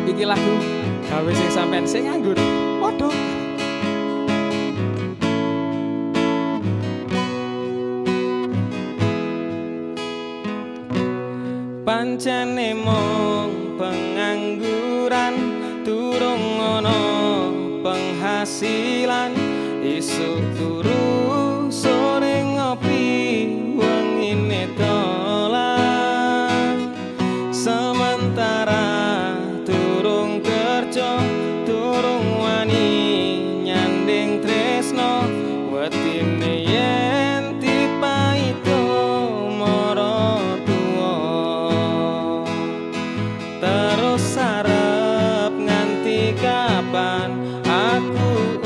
Iki lagu gawe sing sampean sing nganggur. Waduh. Pancene mung pengangguran, durung ana penghasilan, isuk turu sore ngopi wengine dolan. Sementara durung kerja, durung wani nyanding tresno, wetine yen dipaito maratuwa. Terus arep nganti kapan aku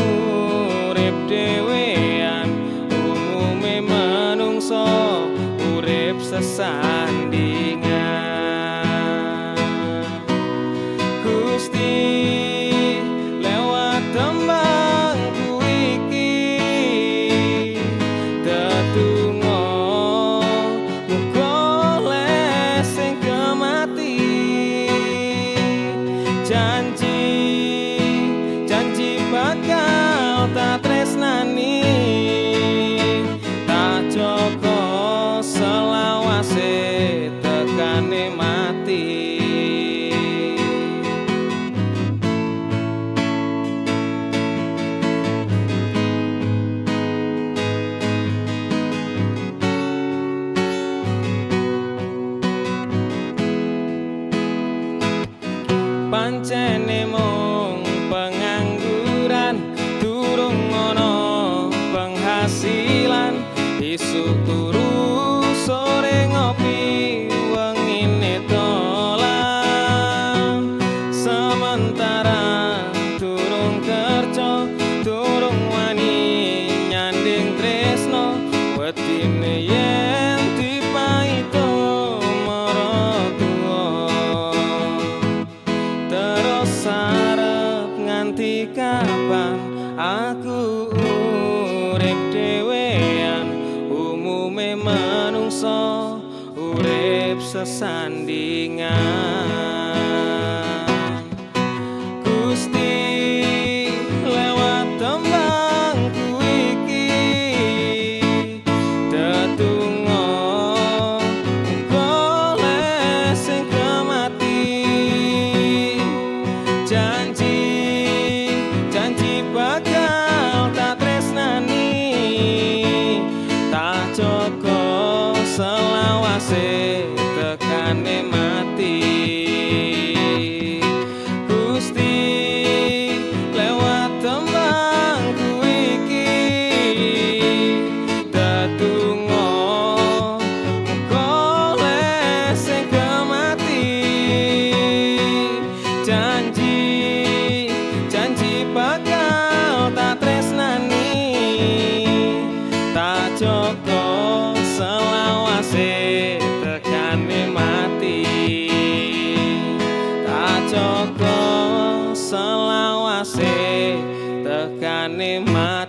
urip dhewean, umume menungso urip sesandingan. Gusti lewat tembangku iki tetunggo muga oleh sing kemati. Janji janji bakal tak tresnani, tak joko selawase tekane mati. Pancene mung pengangguran, durung ana penghasilan, isuk turu sore ngopi wengine dolan. Sementara durung kerja, durung wani nyanding tresno, wetine yen dipaito maratuwa. Terus arep nganti kapan aku urip dhewean, umume menungso urip sesandingan. Gusti lewat tembangku iki tetunggo muga oleh sing kemati. Janji janji bakal tak tresnani, tak joko selawase tekane mati. Gusti lewat tembangku iki tetunggo muga oleh sing kemati. Janji janji bakal tak tresnani, tak joko selawase tekane mati. Tak joko selawase tekane mati.